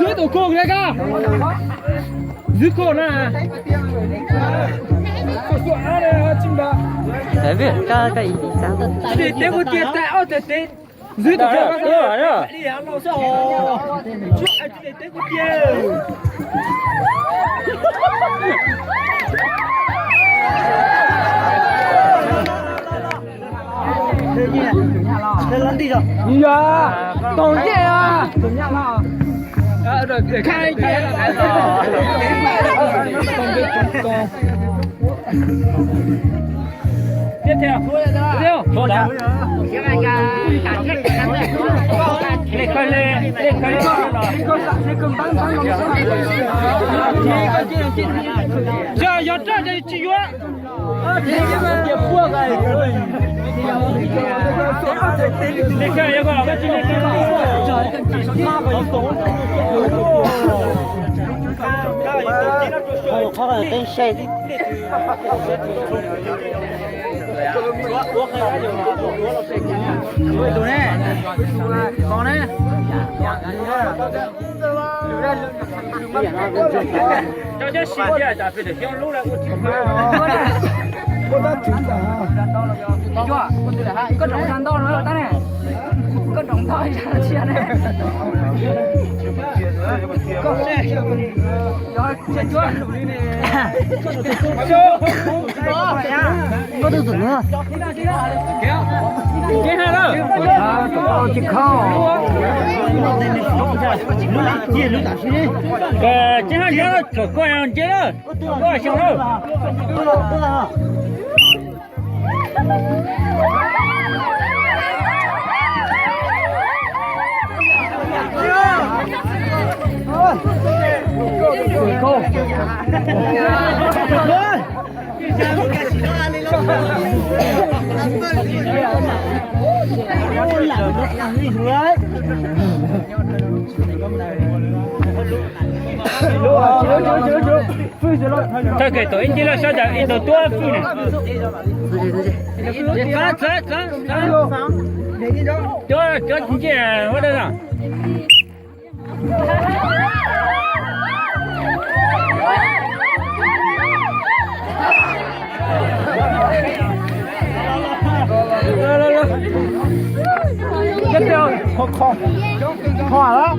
Dưới tổ cột đấy kìa. Dưới cột nè. Đấy, biết các các ý tính sao. Để té một tia tại ớt để té. Dưới tổ cột. Đi hàng lầu sao? Chú ai chú để té một tia. Ntawd, ntawd, ntawd. Ntawd, ntawd. Tiếp theo. Tiếp theo. Lên khơi lên, lên khơi lên. Giờ, giờ ra đây chị Yuan. Cov cov si tiag, cas peb lub lawv ua tsis tau. Koj roos ntau no tab ne, koj roos ntau ib zaj tsis ne. Koj, koj, koj, koj tus txwm na. Tsis khau. Tsis haj nyob tsuam koj nce na. Koj xyoo na. Tag kis tom ib ncig laj sab cas ib tug tuab fwj na. Txav, txav, txav, txav. Cov, cov ncig ua dab no. Kho, kho, kho lawm.